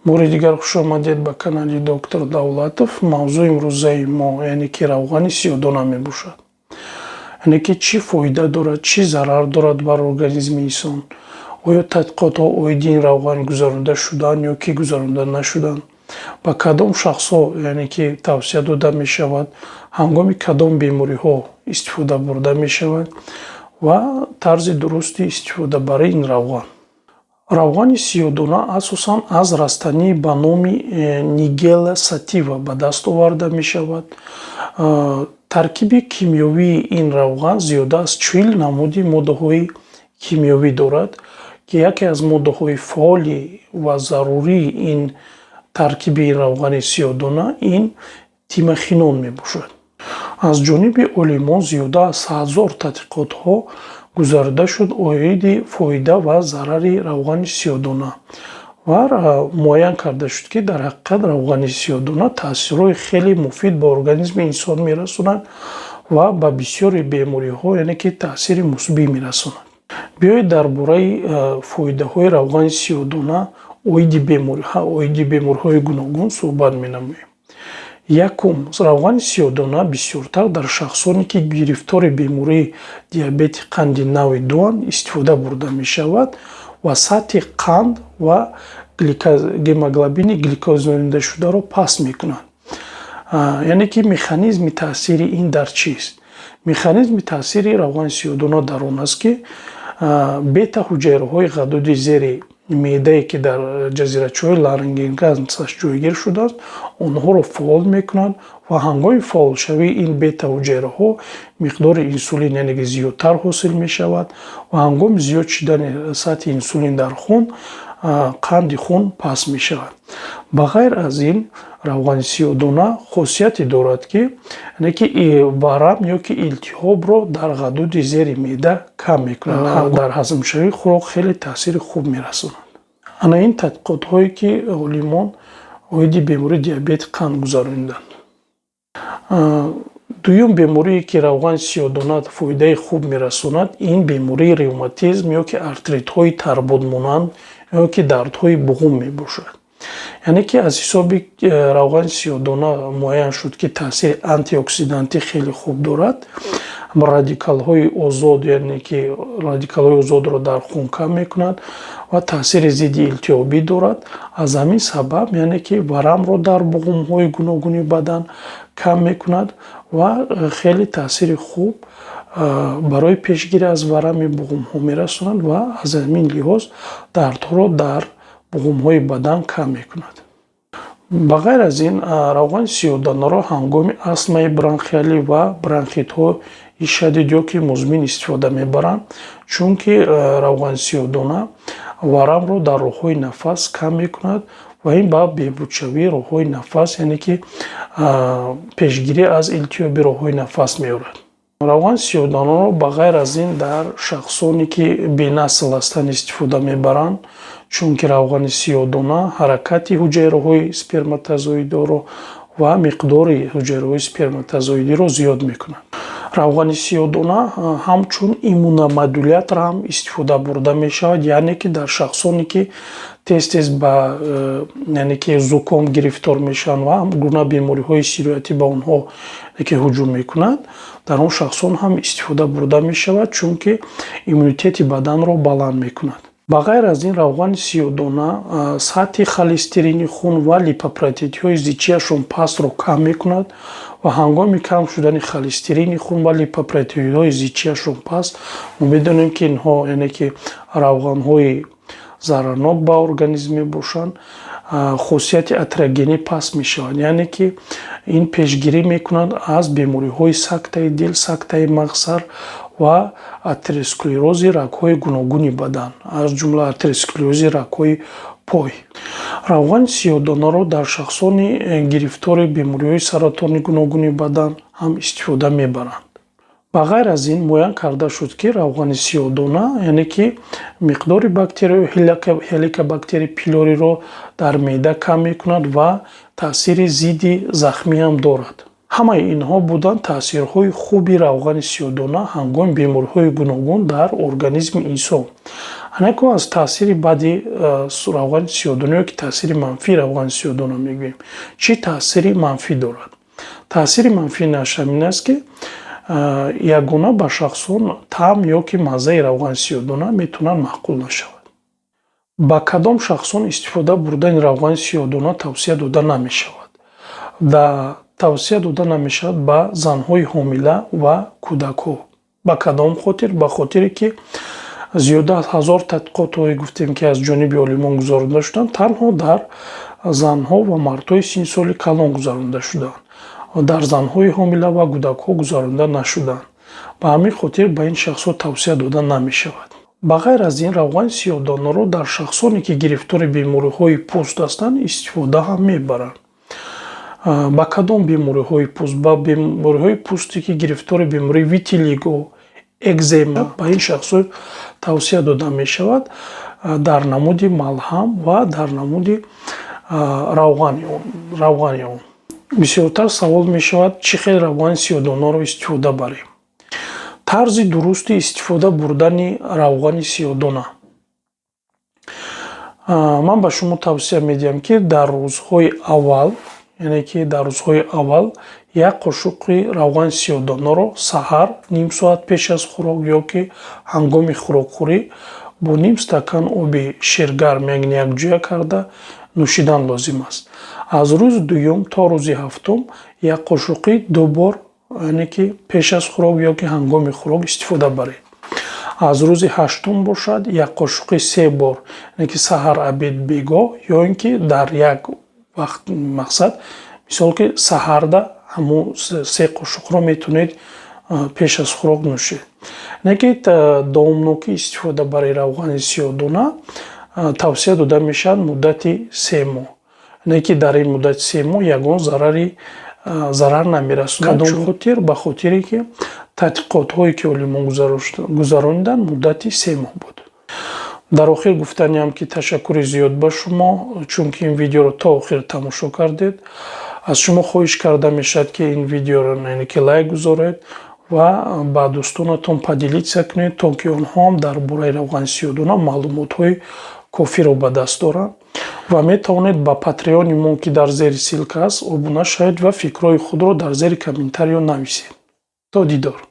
Бори дигар хушомадед ба канали доктор Давлатов. Мавзӯи имрӯзаи мо, яъне ки равғани сиёдона мебошад. Яъне ки чӣ фоида дорад, чӣ зарар дорад бар организми инсон, оё тадқиқотҳо оиди ин равған гузаронида шуданд ё ки гузаронида нашуданд, ба кадом шахсҳо, яъне ки тавсия дода мешавад, ҳангоми кадом бемориҳо истифода бурда мешавад ва тарзи дурусти истифодабарии ин равған. Равғани сиёдона асосан аз растанӣ ба номи нигелла сатива ба даст оварда мешавад. Таркиби кимиёвии ин равған зиёда аз 40 намуди моддаҳои кимиёвӣ дорад, ки яке аз моддаҳои фаъоли ва зарурии ин таркиби равғани сиёдона ин тимохинон мебошад. Аз ҷониби олимон зиёда аз 100 000 тадқиқотҳо гузаронида шуд оиди фоида ва зарари равғани сиёдона ва муайян карда шуд, ки дар ҳақиқат равғани сиёдона таъсирҳои хеле муфид ба организми инсон мерасонад ва ба бисёри бемориҳо, яъне ки таъсири мусбӣ мерасонад. Биёед, дар бораи фоидаҳои равғани сиёдона оиди бемориҳои гуногун суҳбат менамоем. Якум, равғани сиёдона бисёртар дар шахсоне, ки гирифтори бемории диабети қанди навъи дуанд, истифода бурда мешавад ва сатҳи қанд ва гемоглобини гликозилирдашударо паст мекунад. Яъне ки механизми таъсири ин дар чист? Механизми таъсири равғани сиёдона дар он аст, ки бета ҳуҷайраҳои ғадуди зери меъдае, ки дар ҷазирачаҳои Лангерганс ҷойгир шудааст, онҳоро фаъол мекунад ва ҳангоми фаъолшавии ин бета ҳуҷайраҳо миқдори инсулин, яъне ки зиёдтар ҳосил мешавад ва ҳангоми зиёд шудани сатҳи инсулин дар хун қанди хун паст мешавад. Ба ғайр аз ин, равғани сиёдона хосияте дорад, ки яъне ки варам ё ки илтиҳобро дар ғадуди зери меъда кам мекунад, дар ҳазмшавии хӯрок хеле таъсири хуб мерасонад. Ана ин тадқиқотҳое, ки олимон оиди бемории диабети қанд гузарониданд. Дуюм беморие, ки равғани сиёдона фоидаи хуб мерасонад, ин бемории ревматизм ё ки артритҳои тарбудмонанд ё ки дардҳои буғум мебошад. Яъне ки аз ҳисоби равғани сиёдона муайян шуд, ки таъсири антиоксидантӣ хеле хуб дорад, радикалҳои озод, яъне ки радикалҳои озодро дар хун кам мекунад ва таъсири зидди илтиҳобӣ дорад. Аз ҳамин сабаб, яъне ки варамро дар буғумҳои гуногуни бадан кам мекунад ва хеле таъсири хуб барои пешгирӣ аз варами буғумҳо мерасонад ва аз ҳамин лиҳоз дардҳоро дар буғумҳои бадан кам мекунад. Ба ғайр аз ин, равғани сиёдонаро ҳангоми астмаи бронхиалӣ ва бронхитҳои шадид ё ки музмин истифода мебаранд, чунки равғани сиёдона варамро дар роҳҳои нафас кам мекунад ва ин ба беҳбудшавии роҳҳои нафас, яъне ки пешгирӣ аз илтиҳоби роҳҳои нафас меорад. Равғани сиёдонаро ба ғайр аз ин дар шахсоне, ки бенасл ҳастанд, истифода мебаранд, чунки равғани сиёдона ҳаракати ҳуҷайраҳои сперматозоидоро ва миқдори ҳуҷайраҳои сперматозоидиро зиёд мекунад. Равғани сиёдона ҳамчун иммуномодулятор ҳам истифода бурда мешавад, яъне ки дар шахсоне, ки тез тез ба яъне ки зуком гирифтор мешаванд ва гуна бемориҳои сироятӣ ба онҳо ки ҳуҷум мекунад, дар он шахсон ҳам истифода бурда мешавад, чунки иммунитети баданро баланд мекунад. Ба ғайр аз ин, равғани сиёдона сатҳи холестерини хун ва липопротеидҳои зичиашон пастро кам мекунад ва ҳангоми кам шудани холестерини хун ва липопротеидҳои зичиашон паст, мо медонем, ки инҳо, яъне ки равғанҳои зарарнок ба организм мебошанд, хосияти атерогенӣ паст мешавад, яъне ки ин пешгирӣ мекунад аз бемориҳои сактаи дил, сактаи мағзсар ва атеросклерози рагҳои гуногуни бадан, аз ҷумла атеросклерози рагҳои пой. Равғани сиёдонаро дар шахсони гирифтори бемориҳои саратони гуногуни бадан ҳам истифода мебаранд. Ба ғайр аз ин, муайян карда шуд, ки равғани сиёдона, яъне ки миқдори бактерияи хеликобактери пилориро дар меъда кам мекунад ва таъсири зидди захмӣ ҳам дорад. Ҳамаи инҳо буданд таъсирҳои хуби равғани сиёдона ҳангоми бемориҳои гуногун дар организми инсон. Анако аз таъсири бади равғани сиёдона ё ки таъсири манфии равғани сиёдона мегӯем. Чӣ таъсири манфӣ дорад? Таъсири манфии ҳамин аст, ки ягона ба шахсон таъм ё ки маззаи равғани сиёдона метавонад маъқул нашавад. Ба кадом шахсон истифода бурдани равғани сиёдона тавсия дода намешавад? Да, тавсия дода намешавад ба занҳои ҳомила ва кӯдакҳо. Ба кадом хотир? Ба хотире ки зиёда аз 1000 тадқиқотҳое гуфтем, ки аз ҷониби олимон гузаронида шуданд, танҳо дар занҳо ва мардҳои синну соли калон гузаронида шуданд, дар занҳои ҳомила ва кӯдакҳо гузаронида нашуданд. Ба ҳамин хотир ба ин шахсҳо тавсия дода намешавад. Ба ғайр аз ин, равғани сиёҳдонаро дар шахсоне, ки гирифтори бемориҳои пӯст ҳастанд, истифода ҳам мебаранд. Ба кадом бемориҳои пӯст? Ба бемориҳои пӯсте, ки гирифтори бемории витилиго, экзема, ба ин шахсҳо тавсия дода мешавад дар намуди малҳам ва дар намуди равғани он. Бисёртар савол мешавад, чӣ хел равғани сиёҳдонаро истифода барем. Тарзи дурусти истифода бурдани равғани сиёҳдона. Ман ба шумо тавсия медиҳам, ки дар рӯзҳои аввал, яъне ки дар рӯзҳои аввал як қошуқи равғани сиёҳдонаро саҳар ним соат пеш аз хӯрок ё ки ҳангоми хӯрокхӯрӣ бо ним стакан оби ширгарм, яъне якҷоя карда нӯшидан лозим аст. Аз рӯзи дуюм то рӯзи ҳафтум як қошуқи ду бор, яъне ки пеш аз хӯрок ё ки ҳангоми хӯрок истифода баред. Аз рӯзи ҳаштум бошад, як қошуқи се бор, яъне ки саҳар, обед, бегоҳ, ё ин ки дар як вақт, мақсад, мисол ки саҳарда ҳамун се қошуқро метавонед пеш аз хӯрок нӯшед. Яъне ки давомнокӣ истифода барои равғани сиёҳдона тавсия дода мешавад муддати 3 моҳ, яъне ки дар ин муддати 3 моҳ ягон зарар намерасонад. Кадом хотир? Ба хотире ки тадқиқотҳое, ки олимон гузарониданд, муддати 3 моҳ буд. Дар охир гуфтаниам, ки ташаккури зиёд ба шумо, чунки ин видеоро то охир тамошо кардед. Аз шумо хоҳиш карда мешавад, ки ин видеоро, яъне ки лайк гузоред ва ба дӯстонатон поделиться кунед, то ки онҳоам дар бораи равғани сиёҳдона маълумотҳои кофиро ба даст доранд. Ва метавонед ба Патреони мо, ки дар зери ссылка аст, обуна шавед ва фикрҳои худро дар зери комментариё нависед. То дидор.